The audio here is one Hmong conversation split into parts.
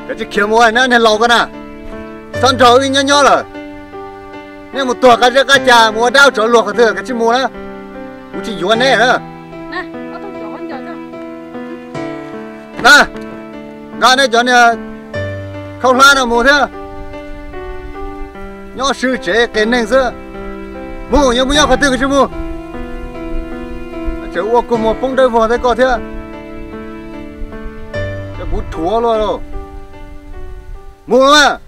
Koj tsis khiav mus na, niag laus koj na, txhob nrog wb nyob nyob lawm. Nej mus tuag qab zeb qab ca, mus ua dab tsov luag qhov twg, koj tsis mus na, kuv tsis yuav nej na. Na, nqa nej cov niag khaub hlab no mus thiab. Nyob swb tsev qias neeg xwb. Mus, yuav mus nyob qhov twg koj tsis mus. Tseem ua kua muag poob dawb vog thiab koj thiab. Cov kuv rhuav luaj lauj. Mus los mas.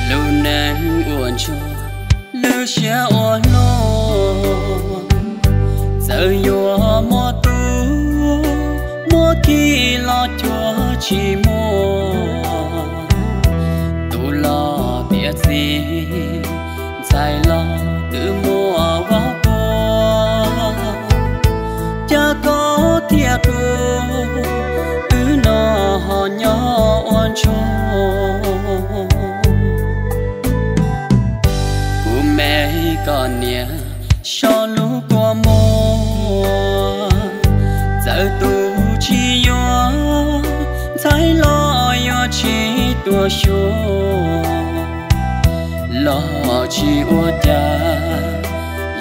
Lub neej ua ntsuag, lub siab ua luaj, txawm yuav muaj tub muaj ki los cuag tsis muaj. Tus los tiav txiv, ntxhais los twb muaj vauv pua, cas koj thiab kuv, wb no ho nyob ua ntsuag. Kuv me koj niam, so lub kua muag, txawm tus tsis yuav, ntxhais los yuav tsis tuaj xyuas. Los tsis ua cas,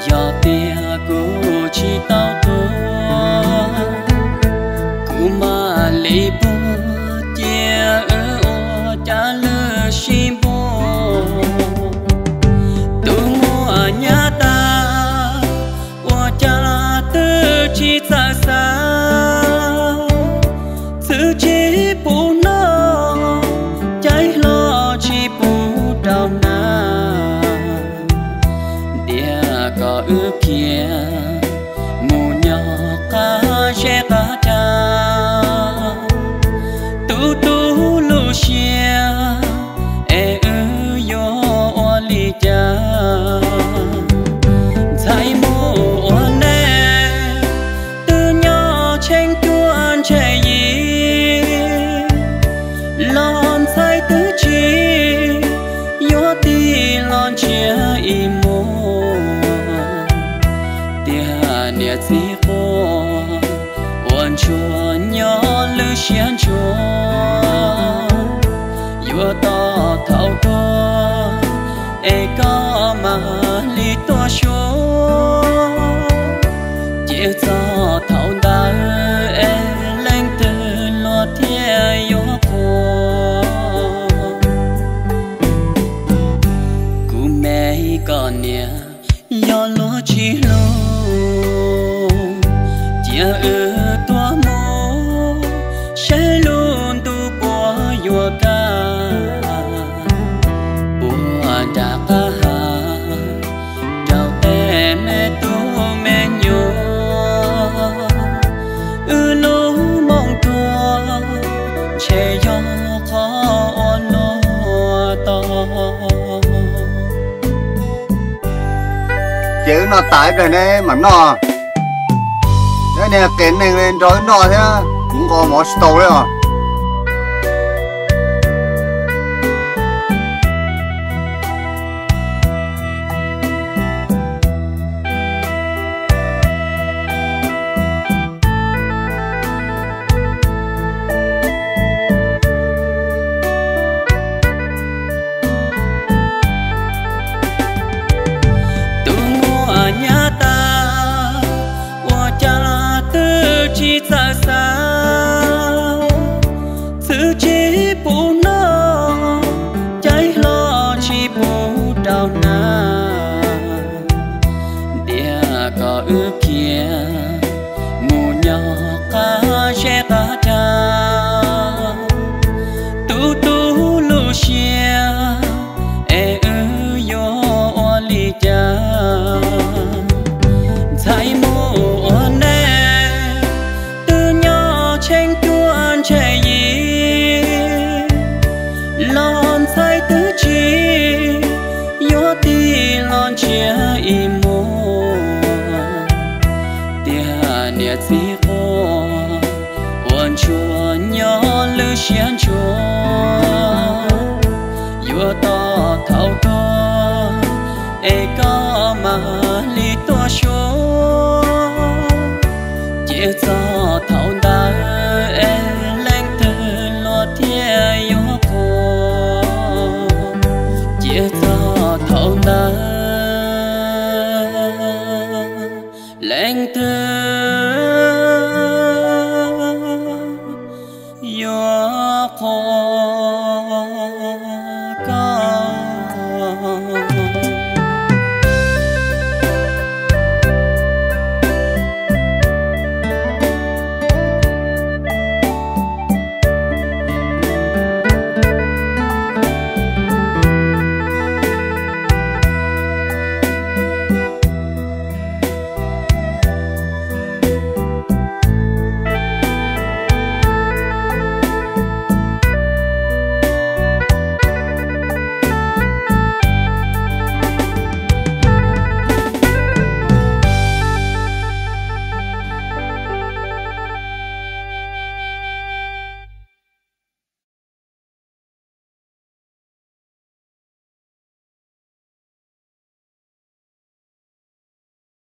yog tias kuv tsis tau tuag, kuv mam li puag cia wb ua cas lwj sib npuag. Tus muaj nyab tas, ua cas twb tsis txawj xav, txwv tsis pub noj, caij hlo tsis pub rau hnav. Tiag kom wb khiav mus nyob qab zeb qab ca, tu tu lub siab es wb yuav ua li cas. Ntxhais mus ua neej twb nyob tsheej cuaj ntshe yim, los ntxhais twb tsis yuav tig los ntsiab ib muag. Tiag niam txiv quaj, ua ntsuag nyob lwj siab ntsuag, yuav tos thaum tuag es koj mam li tuaj xyuas. Cia txog thaum ntawd es leej twg luag thiaj yuav qhuas. Kuv me koj niam, yog luag tsis hlub, cia wb tuag mus, saib lub ntuj puas yuav kaj. Puag nram qab ha, rau tej me tub me nyuam, wb lub moo tuag, ntshe yog qhov uas luag tau. Ces wb noj tas ib pliag neb mam noj. Neb niag qias neeg li nrog wb noj thiab, kuv nqos mov tsis tau li os. Tus muaj nyab tas, ua cas twb tsis txawj xav, txwv tsis pub noj, caij hlo tsis pub rau hnav. Tiag kom wb khiav mus nyob qab zeb qab ca, tu tu lub siab es wb yuav ua li cas. Ntxhais mus ua neej twb Txiv quaj uas ntsuag nyob lub siab ntsuag, yuav tos thaum koj es koj mam li tuaj suav. Ces txog thaum ntawd es leej twg luag thiaj yuav quag. Ces txog thaum ntawd leej twg